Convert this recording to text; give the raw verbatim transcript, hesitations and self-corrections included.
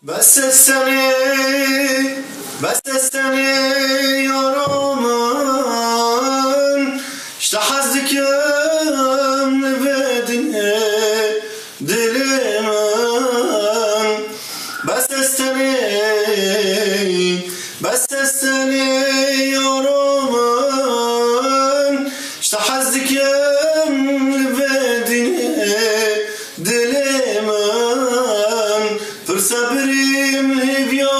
Bes ez tenê, bes ez tenê yaro min, ji te hez dikim li vê dinê dilê min. Bes ez tenê, bes ez tenê yaro min, ji te hez dikim li vê dinê dilê min. Pir sebirîm hêviya